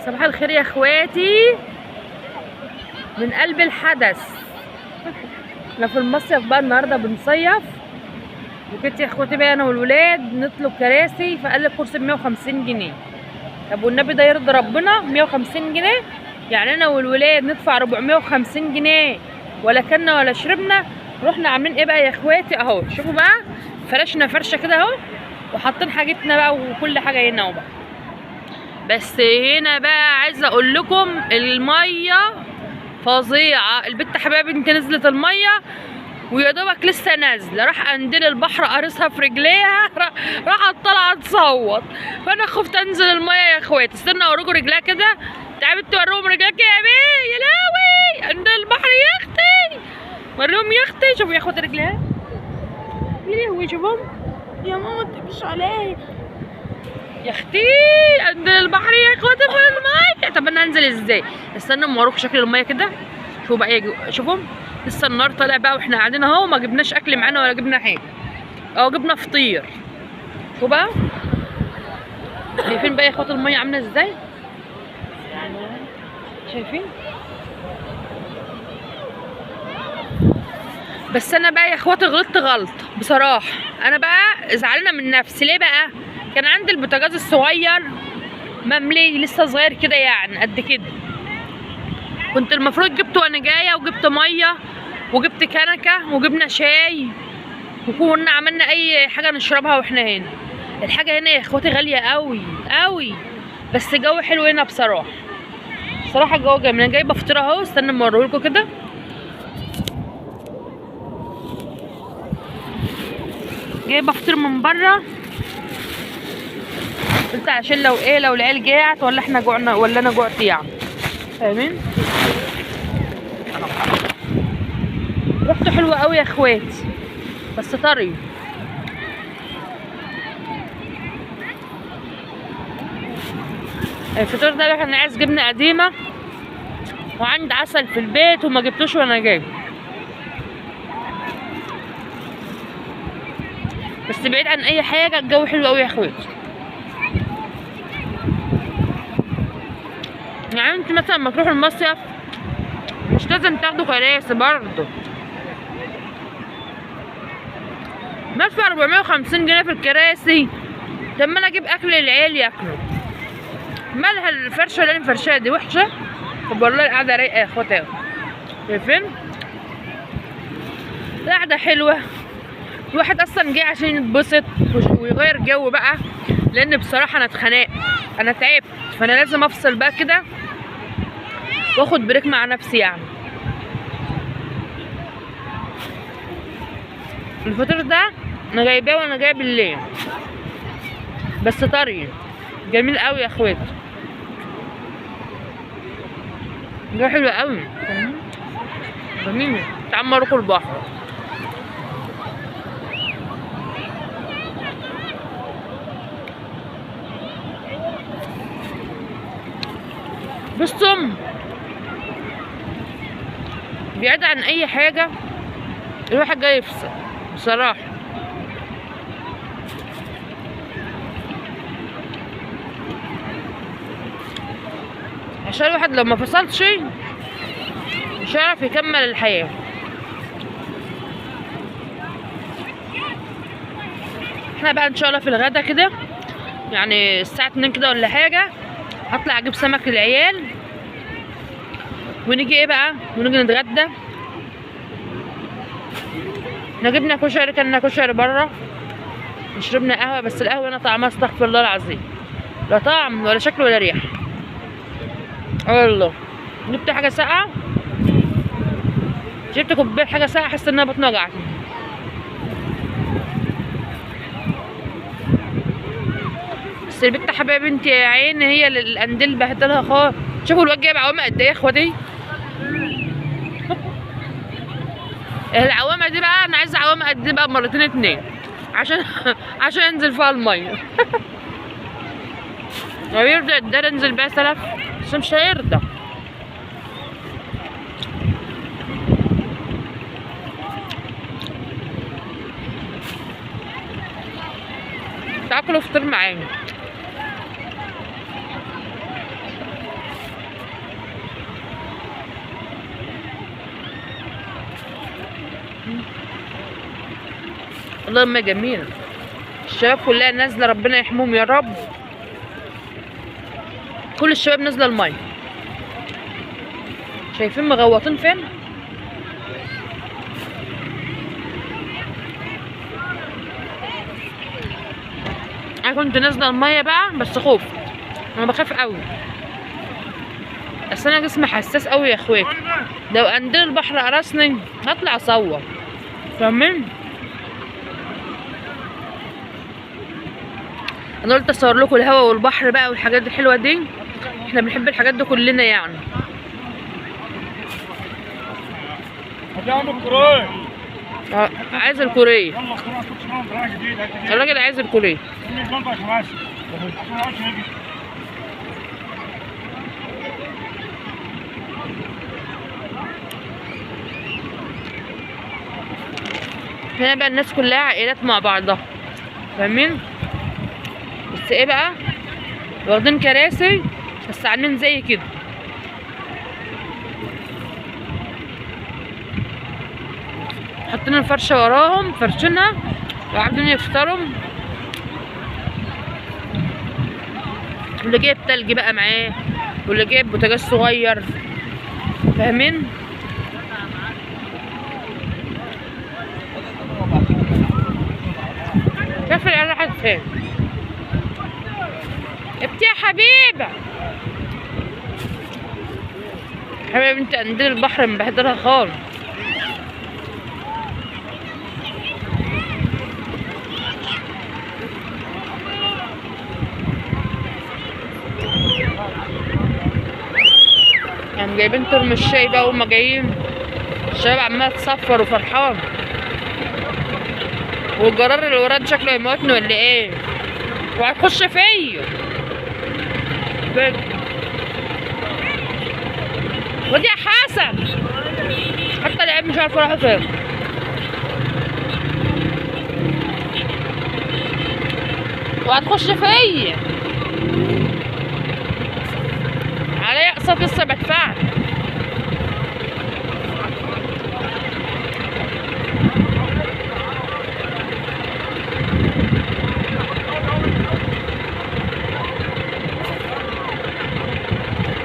صباح الخير يا اخواتي من قلب الحدث. احنا في المصيف بقى النهارده بنصيف، وكنت يا اخواتي بقى انا والولاد نطلب كراسي، فقال لي الكرسي ب 150 جنيه. طب والنبي ده يرضي ربنا؟ 150 جنيه؟ يعني انا والولاد ندفع 450 جنيه ولا كلنا ولا شربنا. رحنا عاملين ايه بقى يا اخواتي؟ اهو شوفوا بقى، فرشنا فرشه كده اهو، وحاطين حاجتنا بقى وكل حاجة هنا اهو بقى. بس هنا بقى عايزه اقول لكم المية فظيعة. البت حبايبي انت نزلت المية ويا دوبك لسه نازله، راح قنديل البحر قارصها في رجليها، راحت طالعه تصوت. فانا خفت انزل المية يا اخواتي. استنى اوريكم رجليها كده، تعبت توريهم رجليك يا بيه. يا لهوي قنديل البحر يا اختي، وريهم يا اختي. شوفوا يا اخواتي رجليها، يا لهوي شوفهم يا ماما تبكيش عليا يا اختي. قنديل البحر يا اخواتي في المية. طب انا هنزل ازاي؟ استنى اما اوريكم شكل المية كده. شوفوا بقى، شوفوا لسه النار طالع بقى واحنا قاعدين اهو، ما جبناش اكل معانا ولا جبنا حاجة، اهو جبنا فطير. شوفوا بقى، شايفين بقى يا اخوات المية عامله ازاي؟ شايفين؟ بس انا بقى يا اخواتي غلطت غلط بصراحة. انا بقى زعلانة من نفسي. ليه بقى؟ كان عندي البوتاجاز الصغير مملي لسه صغير كده، يعني قد كده. كنت المفروض جبته وانا جاية، وجبت مية وجبت كنكه وجبنا شاي، وكنا عملنا اي حاجة نشربها واحنا هنا. الحاجة هنا يا اخواتي غالية قوي قوي، بس الجو حلو هنا بصراحة. بصراحة الجو جميل. انا جايبه فطيره اهو، استنى اما اوريهولكوا كده. جايبه فطير من بره، قلت عشان لو ايه، لو العيال جاعت ولا احنا جوعنا ولا انا جوعت يعني، فاهمين؟ ريحته حلوة قوي يا اخواتي، بس طري. الفطير ده كان عايز جبنه قديمة، وعندي عسل في البيت وما جبتوش وانا جاي. بس بعيد عن اي حاجة الجو حلو قوي يا اخواتي. يعني انت مثلا لما تروحوا المصيف مش لازم تاخدوا كراسي برضه. بدفع 450 جنيه في الكراسي، طب ما انا اجيب اكل للعيال ياكلوا. مالها الفرشة اللي انا فرشاها دي وحشة؟ طب والله القعدة رايقة يا اخواتي، شايفين؟ القعدة حلوة. الواحد اصلا جاي عشان يتبسط ويغير جو بقى، لان بصراحة انا اتخنقت، انا تعبت، فانا لازم افصل بقى كده واخد break مع نفسي يعني. الفطير ده انا جايباه وانا جاية بالليل، بس طري جميل قوي يا اخواتي، ده حلو قوي جميل. تعالوا اوريكم البحر. بصوا بعيد عن اي حاجة، الواحد جاي يفصل بصراحة. عشان الواحد لو ما فصلش مش هيعرف يكمل الحياة. احنا بقى ان شاء الله في الغدا كده، يعني الساعة 2 كده ولا حاجة، هطلع اجيب سمك للعيال ونيجي ايه بقى، ونيجي نتغدى. احنا جبنا كشري، كلنا كشري بره، وشربنا قهوة، بس القهوة هنا طعمها استغفر الله العظيم، لا طعم ولا شكل ولا ريحه. والله جبت حاجة ساقعه، جبت كوباية حاجة ساقعه، حاسه انها بطني وجعتني. بس البت حبايبي انت يا عيني هي اللي القنديل بهدلها خالص. شوفوا الواد جايب عوامه قد ايه يا اخواتي. العوامه دي بقى انا عايزه عوامه قد ايه بقى، مرتين اتنين عشان عشان انزل فيها المية. لو يرضى الدار انزل بيها سلف، بس مش هيرضى. تاكلوا فطير معانا. والله المية جميلة، الشباب كلها نازله، ربنا يحميهم يا رب. كل الشباب نازله المية. شايفين مغوطين فين؟ انا كنت نازله المية بقى بس خفت، انا بخاف قوي، بس انا جسمي حساس قوي يا اخواتي. لو قنديل البحر قرصني هطلع اصور، فاهمين؟ انا قلت اصور لكم الهوا والبحر بقى والحاجات الحلوة دي، احنا بنحب الحاجات دي كلنا يعني. عايز الكورية، الراجل عايز الكورية. هنا بقى الناس كلها عائلات مع بعضها، فاهمين؟ بس ايه بقى، واخدين كراسي بس عاملين زي كده. حاطين الفرشة وراهم، فرشينها وقاعدين يفطروا. واللي جايب تلج بقى معاه، واللي جايب بوتاجاز صغير، فاهمين؟ شايف العيال راحت فين؟ ابتي يا حبيبه، حبيبه بنت قنديل البحر مبهدلها خالص. يعني جايبين ترم الشاي بقى وهما جايين، الشباب عماله تصفر وفرحان. والجرار اللي وراه ده شكله هيموتني ولا ايه؟ وهتخش فيا. ودي يا حسن، حتى العيال مش عارفه راحوا فين. وهتخش فيا، عليا اقساط لسه بدفعها.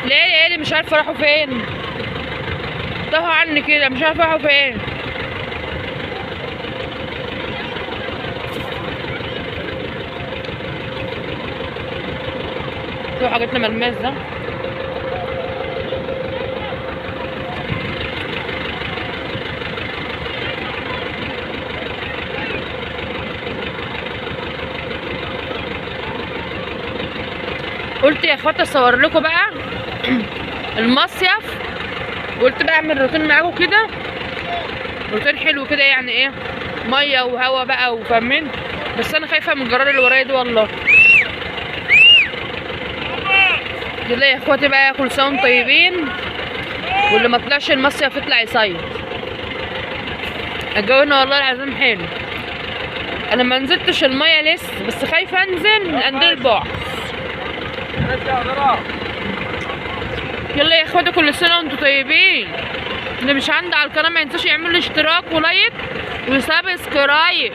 ليه ليه مش عارفه راحوا فين، تاهوا عني كده، مش عارفه راحوا فين. شوفوا حاجتنا ملماس ده. قلت يا اخواتي اصور لكم بقى المصيف، قلت بقى اعمل روتين معاكم كده، روتين حلو كده، يعني ايه، مية وهوا بقى وفاهمين. بس انا خايفة من الجرار اللي ورايا دي والله. يلا يا اخواتي بقى، كل سنة وانتم طيبين، واللي ما طلعش المصيف يطلع يصيف. الجو هنا والله العظيم حلو. انا ما نزلتش المية لسه، بس خايفة انزل من قنديل البحر. يلا يا اخواتي، كل سنة وانتم طيبين. اللي مش عنده على القناة ما ينساش يعمل لي اشتراك و like و subscribe.